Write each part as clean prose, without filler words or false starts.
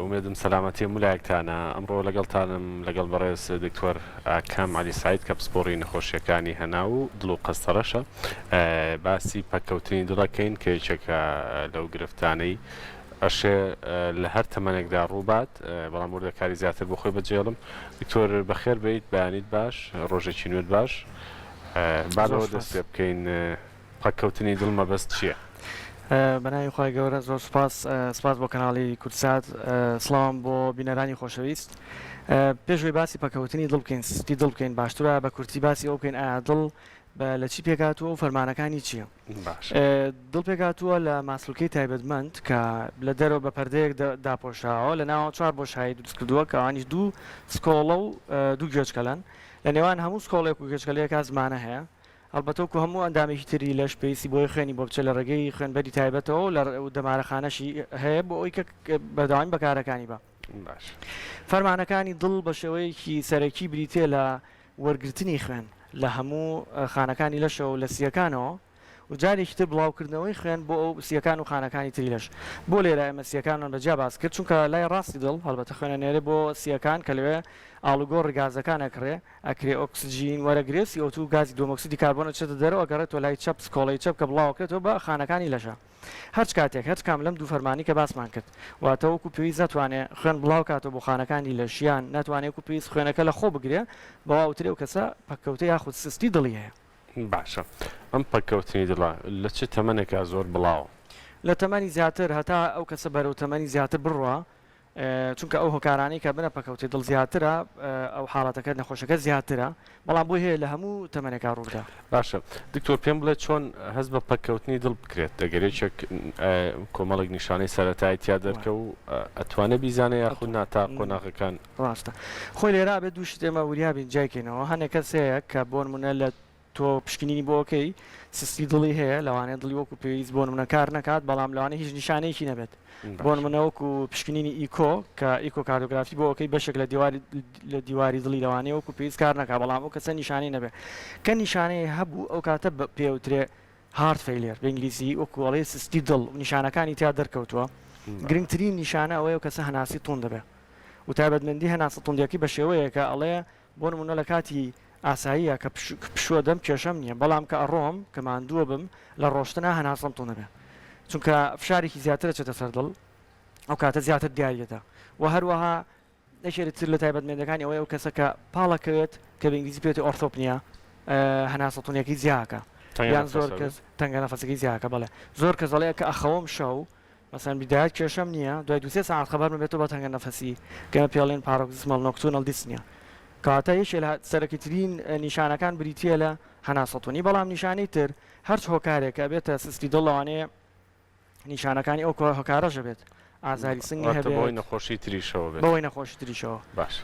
ئومێدم سەلامەتی هەموو لایەکتانە. ئەمڕۆ لەگەڵتانم لەگەڵ بەڕێز دکتۆر ئاکام عەلی سەعید کە پسپۆڕی نەخۆشییەکانی هەناو و دڵ و قەستەڕەشە. باسی پەککەوتنی دڵ ئەکەین کە یەکێکە لەو گرفتانەی ئەشێ لە هەر تەمەنێکدا ڕووبات، بەڵام وردەکاری زیاتر بۆ خۆی بەجێڵم. دکتۆر بەخێر بێیت، بەیانیت باش، ڕۆژێکی نوێت باش. با زۆر لەوە دەست سوپاس. پێ بکەین پەککەوتنی دڵ مەبەست چییە؟ بەناوی خوای گەورە زۆر سوپاس سوپاس بۆ کەناڵی کوردسات سڵاوم بۆ بینەرانی خۆشەویست پێش ئەوەی باسی پەکەوتنی دڵ بکەین سستی دڵ بکەین باشتر وایە بە کورتی باسی ئەو بکەین ئایا دڵ بە لە چی پێکهاتووە و فەرمانەکانی چییە باشە. دڵ پێکهاتووە لە ماسولکەی تایبەتمەند کە لە دەرەوە بە پەردەیەک داپۆشراوە لە ناوەوە چوار بۆشایی دروست کردووە کە ئەوانیش دوو سکۆڵە و دوو گوێچکەلەن لە نێوان هەموو سکۆڵێک و گوێچکەلەیەکا زمانە هەیە هەڵبەتە وەکو هەموو ئەندامێکی تری لەش پێویستی بۆیە خوێنی بۆ بچێت لە ڕێگەی خوێنبەری تایبەتەوە و لە دەمارەخانەشی هەیە بۆ ئەوەی کە بەردەوامی بە کارەکانی بە. باش. فەرمانەکانی دڵ بە شێوەیەکی سەرەکی بریتییە لە وەرگرتنی خوێن لە هەموو خانەکانی لەشەوە و لە سییەکانەوە و جارێکی تر بڵاوکردنەوەی خوێن بۆ ئەو سییەکان و خانەکانی تری لەش. بۆ لێرە ئێمە سییەکانمان بە جیا باس کرد چونکە لای ڕاستی دڵ هەڵبەتە خوێن ئەنێرێ بۆ سییەکان کە لەوێ ئاڵوگۆڕی گازەکان ئەکرێ ئەکرێ ئۆکسجین وەرەگرێ CO2 گازی دووەمئۆکسیدی کاربۆن ئەچێتە دەرەوە ئەگەڕێتەوە لای چەپ سکۆڵەی چەپ کە بڵاوەکرێتەوە بە خانەکانی لەشە هەرچ کاتێک هەرچ کام لەم دوو فەرمانی کە باسمان کرد واتە وەکو پێویست نەتوانێ خوێن بڵاو کاتەوە بۆ خانەکانی لەش یان نەتوانێ وەکو پێویست خوێنەکە لە خۆ بگرێ بەوا ئەوترێ ئەو کەسە پەککەوتە یاخود سستی دڵی هەیە. باشە ئەم پەککەوتنی دڵە لە چ تەمەنێکا زۆر بڵاوە؟ لە تەمەنی زیاتر هەتا ئەو کەسە بەرەو تەمەنی زیاتر بڕوا چونکە ئەو هۆکارانەی کە بنە پەکەوتەی دڵ زیاترە ئەو حاڵەتەکە نەخۆشەکە زیاترە بەڵام بۆی هەیە لە هەموو تەمەنێکا ڕووبدا. باشە دکتۆر پێم بڵێ چۆن هەست بە پەککەوتنی دڵ بکرێت ئەگەر یەکێک کۆمەڵێک نیشانەی سەرەتایی تیا دەرکەو ئەتوانێ بیزانێ یاخود نا تا قۆناغەکان؟ ڕاستە خۆی لێرە ئەبێت دوو شت ئێمە وریا بین جیای کەینەوە هەنێک کەس هەیە کە بۆ نمونە لە تۆ پشکنینی بۆ ئەکەی سستی دڵی هەیە لەوانەیە دڵی وەکو پێویست بۆ نمونە کار نەکات بەڵام لەوانەیە هیچ نیشانەیەکی نەبێت بۆ نمونە وەکو پشکنینی ئیکۆ کە ئیکۆکاردۆگرافی بۆ ئەکەی بەشێک لە دیواری لە دیواری دڵی لەوانەیە وەکو پێویست کار نەکات بەڵام ئەو کەسە نیشانەی نەبێت کە نیشانەی هەبوو ئەو کاتە پێوترێ heart failure بە ئینگلیزی وەکو ئەڵێ سستی دڵ نیشانەکانی تیا دەرکەوتووە گرنگترین نیشانە ئەوەیە ئەو کەسە هەناسی توند دەبێت و تایبەتمەندی هەناسە توندیەکەی بە شێوەیەکە ئەڵێ بۆ نموونە لە کاتی ئاساییە کە پشووە دەم کێشەم نییە بەڵام کە ئەڕۆم کە ماندووە بم لە ڕۆشتنا هەناسەم توند ئەبێ چونکە فشارێکی زیاتر ئەچێتە سەر دڵ ئەو کاتە زیاتر دیاریەدا و هەروەها یەکێک تر لە تایبەتمەندەکانی ئەوەیە ئەو کەسە کە پاڵەکەوێت کە بە ئینگلیزی پێوتێ orthopnea هەناسە توندیەکەی زیاکە یان زۆر کەس تەنگە نەفەسەکەی زیاکە بەڵێ زۆر کەس دەڵێ کە ئەخەوم شەو مەسەلەن بیدایەت کێشەم نییە دوای دوو سێ سەعات خەبەرم بێتەوە بە تەنگە نەفەسی کە ئێمە پێی ئەڵێن paroxysmal nocturnal dyspnea کەواتە یەکێ لە سەرەکیترین نیشانەکان بریتییە لە هەناسەتونی بەڵام نیشانەی تر هەرچ هۆکارێک کە ئەبێتە سستی دڵ لەوانەیە نیشانەکانی ئەو هۆکارەش هەبێت ئازاری سنگی واتە بەهۆی هەبێت نەخۆشی تریشەوە بێت. بەهۆی نەخۆشی تریشەوە. باش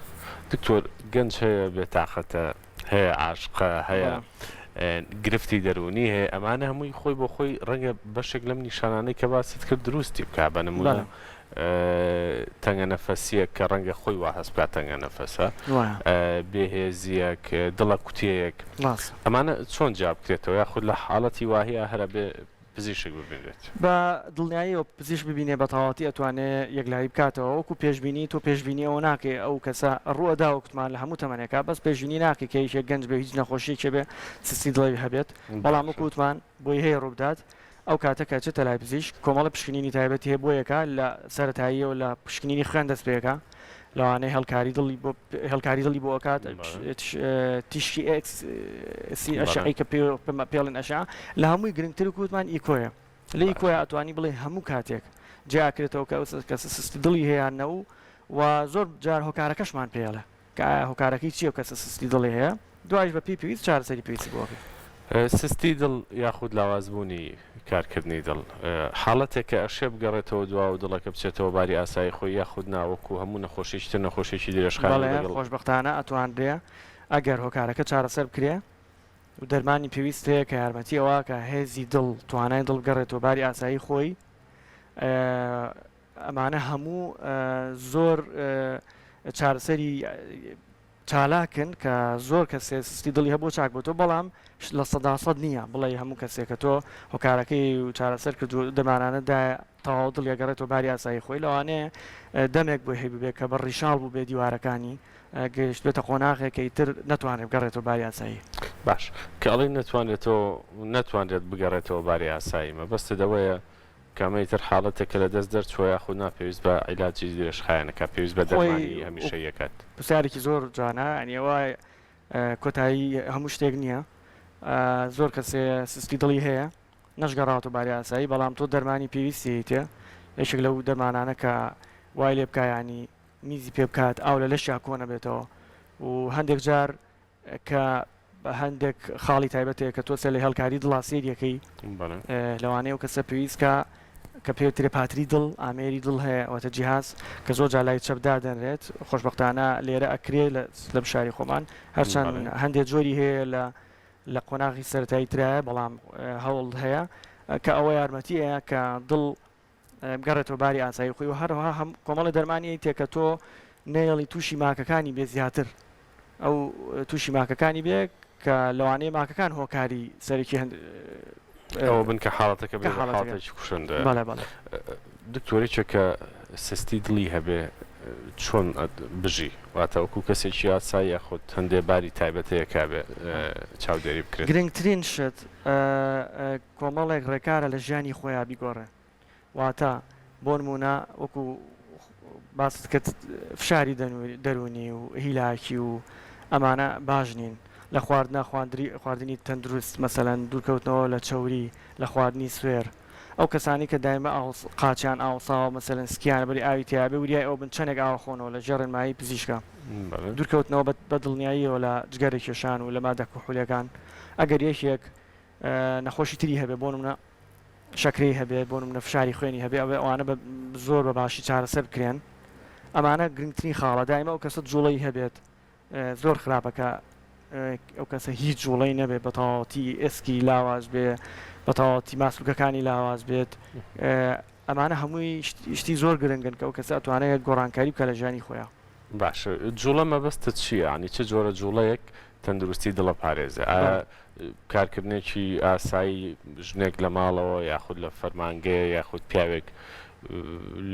دکتۆر گەنج هەیە بێتاقەتە هەیە عاشقە هەیە بەڵێ. گرفتی دەروونی هەیە ئەمانە هەمووی خۆی بۆ خۆی ڕەنگە بەشێک لەم نیشانانەی کە باست کرد دروستی بکا بە نموونە بەڵێ. تەنگە نەفەسییەک کە ڕەنگە خۆی وا هەست بکات تەنگە نەفەسە وایە. بێهێزییەک دڵە کوتێیەک ڕاستە. ئەمانە چۆن جیا بکرێتەوە یاخود لە حاڵەتی واهیا هەر ئەبێ پزیشک ببینرێت؟ بە دڵنیاییەوە پزیشک ببینێ بە تەواوەتی ئەتوانێ یەکلایی بکاتەوە وەکو پێشبینی تۆ پێشبینی ئەوە ناکەی ئەو کەسە ڕووئەدا وەکوتمان لە هەموو تەمەنێکا بەس پێشبینی ناکەی کە یەکێک گەنج بێ و هیچ نەخۆشیەکی بێ سستی دڵی هەبێت بەڵام باشە. وەکو وتمان بۆی هەیە ڕووبدات ئەو کاتە کە ئەچێتە لای پزیشک کۆمەڵە پشکنینی تایبەتی هەیە بۆ یەکە لە سەرەتاییەوە لە پشکنینی خوێن دەست پێکا لەوانەیە هێڵکاری دڵی بۆ هێڵکاری دڵی بۆ ئەکات تیشکی ئێکس سی ئەشعەی کە پێڵن ئەشع لە هەمووی گرنگتر کوتمان ئیکۆیە لە ئیکۆیا ئەتوانی بڵێ هەموو کاتێک جیاکرێتەوە کە ئەو کەسە سستی دڵی هەیە نە و و زۆر جار هۆکارەکەشمان پێڵێ کە ئایا هۆکارەکەی چییە و کەسە سستی دڵی هەیە، دوایش بە پێی پێویست چارەسەری پێویستی بۆ ئەکەین. سستی دڵ یاخود لاوازبوونی کارکردنی دڵ حاڵەتێکە ئەشێ بگەڕێتەوە دواوە و دڵەکە بچێتەوە باری ئاسایی خۆی یاخود نا وەکو هەموو نەخۆشیەکی تر نەخۆشیەکی درێژخایەنە بەڵێ لەگەڵ. خۆشبەختانە ئەتوانرێ ئەگەر هۆکارەکە چارەسەر بکرێ و دەرمانی پێویست هەیە کە یارمەتی ئەوە کە هێزی دڵ توانای دڵ بگەڕێتەوە باری ئاسایی خۆی ئەمانە هەموو زۆر چارەسەری. چالاکن کە زۆر کەسێ سستی دڵی هەبووە چاک بۆتەوە بەڵام 100% نییە بڵێ هەموو کەسێک کە تۆ هۆکارەکەی و چارەسەر کرد و دەمانانە دایە تەواو دڵی ئەگەڕێتەوە باری ئاسایی خۆی لەوانەیە دەمێک بۆی هەیبووبێ کە بە ڕیشاڵ بووبێ دیوارەکانی گەیشتبێتە قۆناغێک کە ئیتر نەتوانێت بگەڕێتەوە باری ئاسایی. باش کە ئەڵێی نەتوانرێتەوە نەتوانرێت بگەڕێتەوە باری ئاسایی مەبەستت ئەوەیە کە ئەمە ئیتر حاڵەتێکە لە دەست دەرچووە یاخود نا پێویست بە عیلاجی درێژخایەن ئەکات پێویست بە خۆی دەرمانی هەمیشەیی ئەکات؟ پرسیارێکی زۆر جوانە یانی ئەوە کۆتایی هەموو شتێک نییە زۆر کەسێ سستی دڵی هەیە نەشگەڕاوەتەوە باری ئاسایی بەڵام تۆ دەرمانی پێویستی هەیتێ یەکێک لەو دەرمانانە کە وای لێ بکا یانی میزی پێ بکات ئاو لە لەشیا کۆ نەبێتەوە و هەندێک جار کە هەندێک خاڵی تایبەت هەیە کە تۆ سێ لە هێڵکاری دڵا سەیریەکەی لەوانەیە ئەو کەسە پێویست کە کە پێ ترێ پاتری دڵ ئامێری دڵ هەیە واتە جیهاز کە زۆر جار لای چەپ دادەنرێت خۆشبەختانە لێرە ئەکرێ لەم شاری خۆمان هەرچەند هەندێک جۆری هەیە لە لە قۆناغی سەرەتایی ترایە بەڵام هەوڵ هەیە کە ئەوە یارمەتی ئەیا کە دڵ بگەڕێتەوە باری ئاسایی خۆی و هەروەها هەم کۆمەڵی دەرمانی ئەیتێ کە تۆ نەیەڵی تووشی ماکەکانی بێ زیاتر ئەو تووشی ماکەکانی بێ کە لەوانەیە ماکەکان هۆکاری سەرەکی هەند ئەوە بن کە حاڵەتەکە بێ حاڵەتێکی کوشندە. بەڵێ بەڵێ. دکتۆر یەکێک کە سستی دڵی هەبێ چۆن بژی واتە وەکو کەسێکی ئاسایی یاخود هەندێ باری تایبەت هەیە کە ئەبێ چاودێری بکرێت؟ گرنگترین شت کۆمەڵێک ڕێکارە لە ژیانی خۆیا بیگۆڕێ واتە بۆنمونە وەکو باست کرد فشاری دەروونی و هیلاکی و ئەمانە باش نین لە خواردنە خواردنی تەندروست مەسەلەن دوورکەوتنەوە لە چەوری لە خواردنی سوێر ئەو کەسانی کە دایمە قاچیان ئاوساوە مەسەلەن سکیانە بەری ئاوی تیابێ وریای ئەو بن چەندێک ئاوە خۆنەوە لە ژێر ڕێنمایی پزیشکە دوورکەوتنەوە بە دڵنیاییەوە لە جگەرە کێشان و لە مادە کحولیەکان ئەگەر یەکێک نەخۆشی تری هەبێ بۆ نمونە شەکرەی هەبێت بۆ نمونە فشاری خوێنی هەبێ ئەوێ ئەوانە بە زۆر بە باشی چارەسەر بکرێن ئەمانە گرنگترین خاڵە دایمە ئەو کەسە جوڵەی هەبێت زۆر خراپە کە ئەو کەسە هیچ جوڵەی نەبێت بە تەواوەتی ئێسکی لاواز بێ بە تەواوەتی ماسولکەکانی لاواز بێت ئەمانە هەمووی شتی زۆر گرنگن کە ئەو کەسە ئەتوانێت گۆڕانکاری بکە لە ژیانی خۆیان. باشە جوڵە مەبەستت چییە؟ یانی چ جۆرە جوڵەیەک تەندروستی دڵە پارێزێ؟ ئایا کارکردنێکی ئاسایی ژنێک لە ماڵەوە یاخود لە فەرمانگەیە یاخود پیاوێک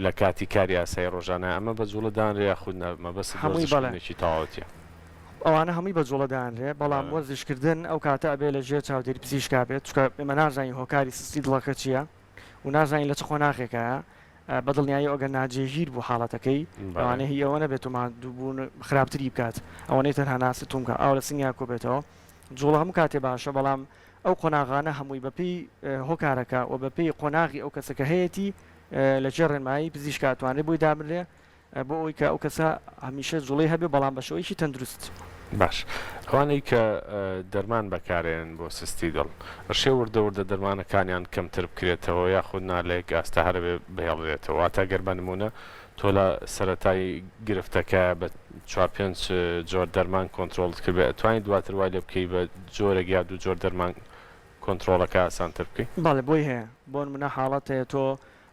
لە کاتی کاری ئاسایی ڕۆژانە ئەمە بە جوڵە دانرێ یاخود نا مەبەستت هەمووی بەڵێ. وەرزشکردنێکی تەواوەتیە؟ ئەوانە هەمووی بە جوڵە دانرێ بەڵام وەرزشکردن ئەو کاتە ئەبێ لە ژێر چاودێری پزیشکا بێت چونکە ئێمە نازانین هۆکاری سستی دڵەکە چیە و نازانین لە چ قۆناغێکایە بە دڵنیاییەوە ئەگەر ناجێگیر بوو حاڵەتەکەی لەوانەیە هی ئەوە نەبێت و ماندووبوون خراپتری بکات ئەوەنەی تەنها ناسی تومکە ئاو لە سنگیا کۆبێتەوە جوڵە هەموو کاتێ باشە بەڵام ئەو قۆناغانە هەمووی بەپێی هۆکارەکە و بەپێی قۆناغی ئەو کەسە کە هەیەتی لە ژێر ڕێنمایی پزیشکا ئەتوانرێت بۆی دابنرێ بۆ ئەوەی کە ئەو کەسە هەمیشە جوڵەی هەبێ بەڵام بە شێوەیەکی تەندروست. باش ئەوانەی کە دەرمان بەکارێنن بۆ سستی دڵ ئەشێ وردە وردە دەرمانەکانیان کەمتر بکرێتەوە یاخود نا لە یەک ئاستە هەر ئەبێ بهێڵرێتەوە واتە گەر بە نموونە تۆ لە سەرەتای گرفتەکە بە چوار پێنج جۆر دەرمان کۆنترۆڵت کردبێ ئەتوانی دواتر وای لێ بکەی بە جۆرێک یا دوو جۆر دەرمان کۆنترۆڵەکە ئاسانتر بکەی؟ بەڵێ بۆی هەیە بۆ نموونە حاڵەت هەیە تۆ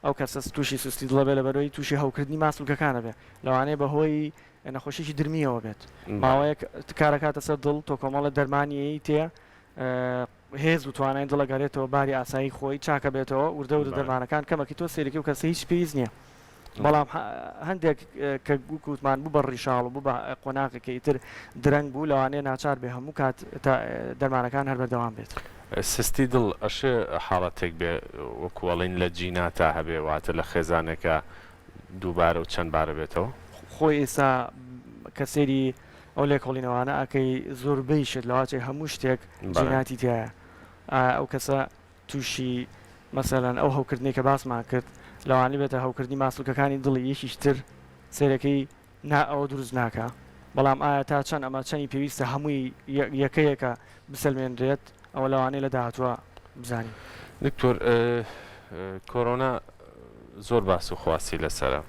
ئەو کەسە تووشی سستی دڵە بێ لەبەرئەوەی تووشی هەوکردنی ماسولکەکان ئەبێ لەوانەیە بەهۆی نەخۆشیی درمیەوە بێت ماوەیەک کارەکاتە سەر دڵ تۆ کۆمەڵە دەرمانی ئەیتێ هێز و توانای دڵ ئەگەرێتەوە باری ئاسایی خۆی چاکە بێتەوە وردە وردە دەرمانەکان کەمەکی تۆ سەیرەکی و کەسە هیچ پێویست نییە بەڵام هەندێک کە گوتمان بوو بە ڕیشاڵ و بوو بە قۆناغێکی ئیتر درەنگ بوو لەوانەیە ناچار بێ هەموو کات تا دەرمانەکان هەر بەردەوام بێت. سستی دڵ ئەشێ حاڵەتێک بێ وەکو ئەڵێن لە جیناتا هەبێ واتە لە خێزانێکا دووبارە و چەند بارە بێتەوە؟ خۆی ئێستا کە سەیری ئەو لێکۆڵینەوانە ئەکەی زۆربەی شت لەواچێ هەموو شتێک جیناتی تیایە ئایا ئەو کەسە تووشی مەسەلەن ئەو هەوکردنەی کە باسمان کرد لەوانەیە بێتە هەوکردنی ماسولکەکانی دڵی یەکیش تر سەیرەکەی نا ئەوە دروست ناکا بەڵام ئایا تا چەند ئەمە چەنی پێویستە هەمووی یەکە یەکە بسەلمێنرێت ئەوە لەوانەیە لە داهاتووە بزانین. دکتۆر کۆرۆنا زۆر باس و خواسی لەسەرە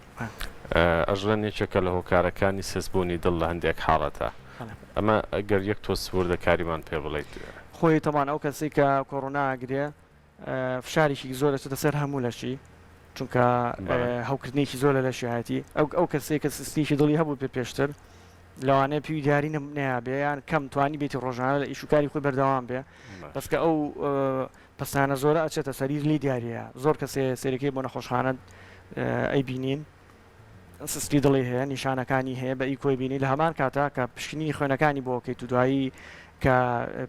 ئەژڵێن یەکێکە لە هۆکارەکانی سستبوونی دڵ لە هەندێک حاڵەتە ئەمە گەر یەک تۆز وردەکاریمان پێ بڵێیت. خۆی تەبعەن ئەو کەسەی کە کۆرۆنا ئەگرێ فشارێکی زۆر ئەچێتە سەر هەموو لەشی چونکە هەوکردنێکی زۆر لە لەشی هەیەتی ئەو ئەو کەسەی کە سستیکی دڵی هەبوو پێ پێشتر. لەوانەیە پێوی دیاری نەیابێ یان کەم توانی بێتی ڕۆژانە لە ئیش و کاری خۆی بەردەوام بێ بەس کە ئەو پەستانە زۆرە ئەچێتە سەریر لی دیاریە زۆر کەسێ سەیرەکەی بۆ نەخۆشخانە ئەیبینین سستی دڵی هەیە نیشانەکانی هەیە بە ئیکۆی بینی لە هەمان کاتا کە پشکنینی خوێنەکانی بۆ کەیت و دوایی کە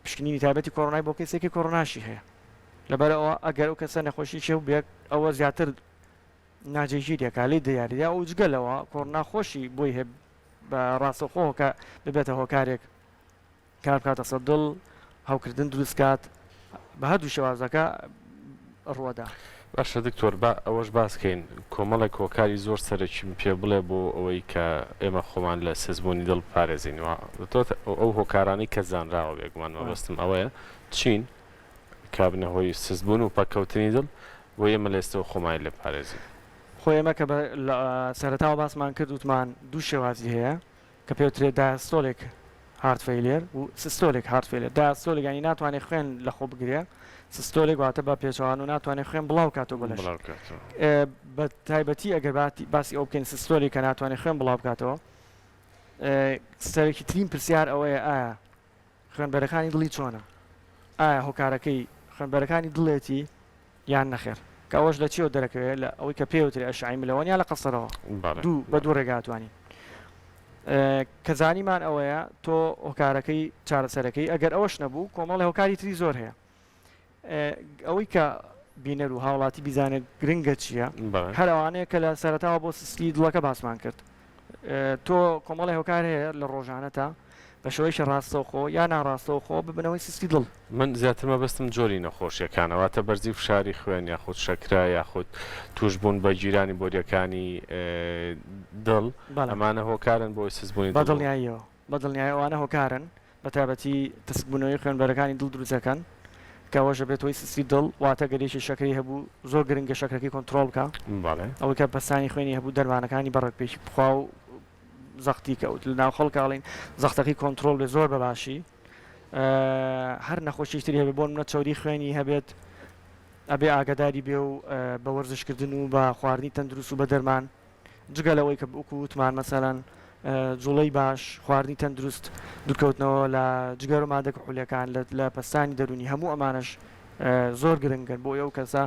پشکنینی تایبەتی کۆرۆنای بۆ کەسێکی کۆرۆناشی هەیە لەبەرئەوە ئەگەر ئەو کەسە نەخۆشی هەبێت ئەوە زیاتر ناجێگیریەکە لێی دیاریە و جگە لەوە کۆرۆنا خۆشی بۆی هەیە بە ڕاستەوخۆ هۆکار ببێتە هۆکارێک کار بکاتە سەر دڵ، هەوکردن دروست کات، بە هەردوو شێوازەکە ڕووەدا. باشە دکتۆر با ئەوەش باس کەین کۆمەڵێک هۆکاری زۆر سەرەکیم پێ بڵێ بۆ ئەوەی کە ئێمە خۆمان لە سستبوونی دڵ بپارێزین و ئەو هۆکارانەی کە زانراوە بێگومان مەبەستم ئەوەیە چین کە بنە هۆی سستبوون و پەککەوتنی دڵ بۆ ئێمە لە ئێستەوە خۆمانی لێ بپارێزین. خۆ ئێمە کە بە لە سەرەتاوە باسمان کرد وتمان دوو شێوازی هەیە کە پێوترێت diastolic heart failure و systolic heart failure. Diastolic یانی ناتوانێت خوێن لە خۆ بگرێ، systolic واتە بە پێچەوان و ناتوانێت خوێن بڵاو کاتەوە بە لەش. بڵاو کاتەوە. بە تایبەتی ئەگەر باسی ئەو بکەین systolic کە ناتوانێت خوێن بڵاو بکاتەوە سەرەکی ترین پرسیار ئەوەیە ئایا خوێنبەرەکانی دڵی چۆنە؟ ئایا هۆکارەکەی خوێنبەرەکانی دڵێتی یان نەخێر؟ کە ئەوەش لە چیەوە دەرەکەوێت لە ئەوەی کە پێوترێ ئەشعەی ملەوەن یا لە قەسەرەوە دوو بە دوو ڕێگا توانین کە زانیمان ئەوەیە تۆ هۆکارەکەی چارەسەرەکەی ئەگەر ئەوەش نەبوو کۆمەڵی هۆکاری تری زۆر هەیە ئەوەی کە بینەر و هاوڵاتی بیزانێت گرنگە چییە هەر ئەوانەیە کە لە سەرەتاوە بۆ سستی دڵەکە باسمان کرد تۆ کۆمەڵی هۆکار هەیە لە ڕۆژانەتا بە شێوەیەکی ڕاستەوخۆ یا ناڕاستەوخۆ ببنەوەی سستی دڵ. من زیاتر مەبەستم جۆری نەخۆشیەکانە واتە بەرزی فشاری خوێن یاخود شەکرە یاخود توشبوون بە گیرانی بۆریەکانی دڵ ئەمانە هۆکارن بۆ سستبوونی دڵ؟ بەدڵنیاییەوە بەدڵنیایی ئەوانە هۆکارن بەتایبەتی تەسکبوونەوەی خوێنبەرەکانی دڵ دروست دەکەن کە ئەوەش دەبێتە هۆی سستی دڵ، واتە گەر یەکێک شەکرەی هەبوو زۆر گرنگە شەکرەکەی کۆنتڕۆڵ بکا، ئەوەی کە پەستانی خوێنی هەبوو دەرمانەکانی بە ڕێکوپێکی بخوا و زەختی کە لە ناو خەڵکا ئەڵێن زەختەکەی کۆنتڕۆڵ بێت زۆر بە باشی هەر نەخۆشیی تری هەبێت بۆ نمونە چەوری خوێنی هەبێت ئەبێ ئاگاداری بێ و بە وەرزشکردن و بە خواردنی تەندروست و بە دەرمان جگە لەوەی کە وەکو وتمان مەسەلەن جوڵەی باش، خواردنی تەندروست، دوورکەوتنەوە لە جگەر و مادە کحولیەکان، لە پەستانی دەروونی هەموو ئەمانەش زۆر گرنگن بۆ ئەو کەسە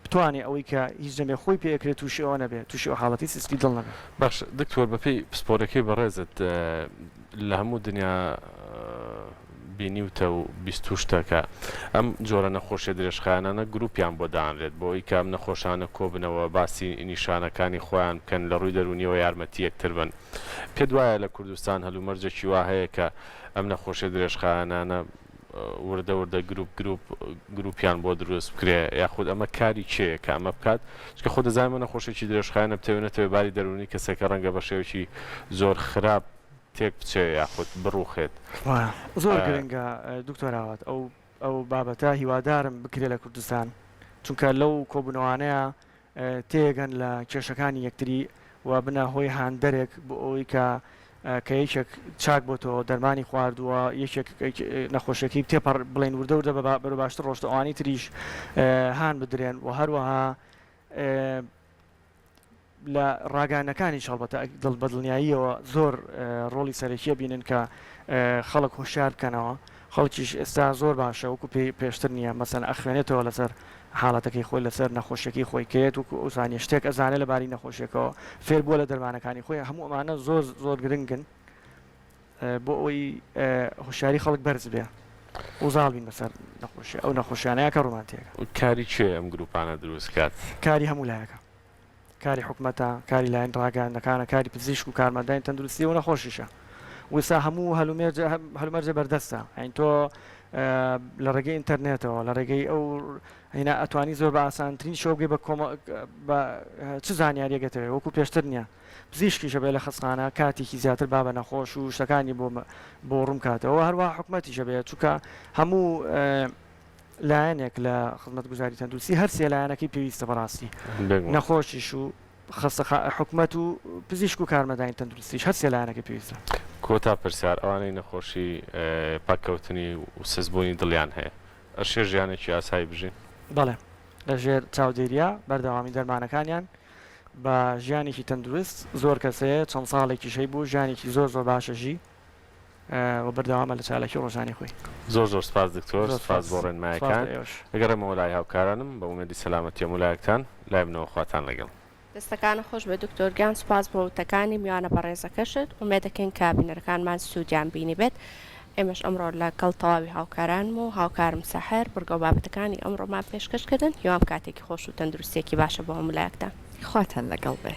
بتوانێ ئەوەی کە هیچ نەبێ خۆی پێ ئەکرێ تووشی ئەوە نەبێ تووشی ئەو حاڵەتی سستی دڵ نەبێ. باشە دکتۆر بەپێی پسپۆرەکەی بەڕێزت لە هەموو دنیا بینیوتە و بیستوشتە کە ئەم جۆرە نەخۆشیە درێژخایەنانە گروپیان بۆ دانرێت بۆ ئەوی کە ئەم نەخۆشانە کۆبنەوە باسی نیشانەکانی خۆیان بکەن لە ڕووی دەروونیەوە یارمەتی یەکتر بن پێت وایە لە کوردستان هەلومەرجێکی وا هەیە کە ئەم نەخۆشیە درێژخایەنانە وردە وردە گروپ گروپ گروپیان بۆ دروست بکرێ یاخود ئەمە کاری کێیە کە ئەمە بکات چونکە خۆ دەزانین ئەمە نەخۆشیەکی درێژخایەنە بتەوێ نەتەوێ باری دەروونی کەسێکە ڕەنگە بە شێوەیەکی زۆر خراپ تێک بچێ یاخود بڕوخێت. زۆر گرنگە دکتۆر ئاوات ئەو ئەو بابەتە هیوادارم بکرێ لە کوردستان چونکە لەو کۆبوونەوانەیە تێگەن لە کێشەکانی یەکتری و بنە هۆی هاندەرێک بۆ ئەوەی کە کە یەکێک چاک بۆتەوە دەرمانی خواردووە یەکێک نەخۆشیەکەی تێپەڕ بڵێن وردە وردە بەرەو باشتر ڕۆشتە ئەوانی تریش هان بدرێن و هەروەها لە ڕاگەیاندنەکانیش هەڵبەتە دڵ بە دڵنیاییەوە زۆر ڕۆڵی سەرەکیە بینن کە خەڵک هۆشیار بکەنەوە خەڵکیش ئێستا زۆر باشە وەکو پێی پێشتر نییە مەسەن ئەخوێنێتەوە لەسەر حاڵەتەکەی خۆی لەسەر نەخۆشیەکەی خۆی کەیەت وەکو ئەو زانیە شتێک ئەزانێت لەباری نەخۆشیەکەوە فێر بووە لە دەرمانەکانی خۆی هەموو ئەمانە زۆر زۆر گرنگن بۆ ئەوەی هۆشیاری خەڵک بەرز بێ و زاڵ بین بەسەر نەخۆشی ئەو نەخۆشیانەیە کە ڕوومان تێکە. کاری کێیە ئەم گروپانە دروست کات؟ کاری هەموو لایەکە. کاری حکومەتە، کاری لایەن ڕاگەیاندنەکانە، کاری پزیشک و کارمەندانی تەندروستی و نەخۆشیشە. وسا هەموو هەلومێرجە هەلومەرجە بەردەستە. یانی تۆ لە ڕێگەی ئینتەرنێتەوە، لە ڕێگەی ئەو هینا ئەتوانی زۆر بە ئاسانترین شێوە بگەی بە کۆمە بە چ زانیاریەک ئەتەوێ وەکو پێشتر نییە. پزیشکیشە بێ لە خەستخانە کاتێکی زیاتر با بە نەخۆش و شتەکانی بۆ بۆ ڕوون بکاتەوە هەروەها حکومەتیشە بێ چونکە هەموو لایەنێک لە خزمەتگوزاری تەندروستی هەر سێ لایەنەکەی پێویستە بەڕاستی نەخۆشیش و خەستەخا حکومەت و پزیشک و کارمەندانی تەندروستیش هەر سێ لایەنەکەی پێویستە. کۆتا پرسیار، ئەوانەی نەخۆشی پەککەوتنی و سستبوونی دڵیان هەیە ئەشێ ژیانێکی ئاسایی بژین؟ بەڵێ لەژێر چاودێریە بەردەوامی دەرمانەکانیان. بە ژیانێکی تەندروست زۆر کەس هەیە چەند ساڵێکیش هەیبوو ژیانێکی زۆر زۆر باشە ژی و بەردەوامە لە چالاکی ڕۆژانەی خۆی. زۆر زۆر سپاس دکتۆر زۆر سپاس سپاس بۆ سپاس ڕێنمایەکان لە ئێوەش. ئەگەڕێمەوە لای هاوکارانم بە ئومێدی سەلامەتی هەموو لایەکتان لای منەوە خواتان لەگەڵ. دەستەکانت خۆش بێت دکتۆر گیان سوپاس بۆ وتەکانی میوانە بەڕێزەکەشت ئومێدەکەین کە بینەرەکانمان سوودیان بینیبێت ئێمەش ئەمڕۆ لە گەڵ تەواوی هاوکارانم و هاوکارم سەحەر بڕگە و بابەتەکانی ئەمڕۆمان پێشکەش کردن هیوام کاتێکی خۆش و تەندروستیەکی باشە بۆ هەموو لایەکتان. خواتان لەگەڵ بێ.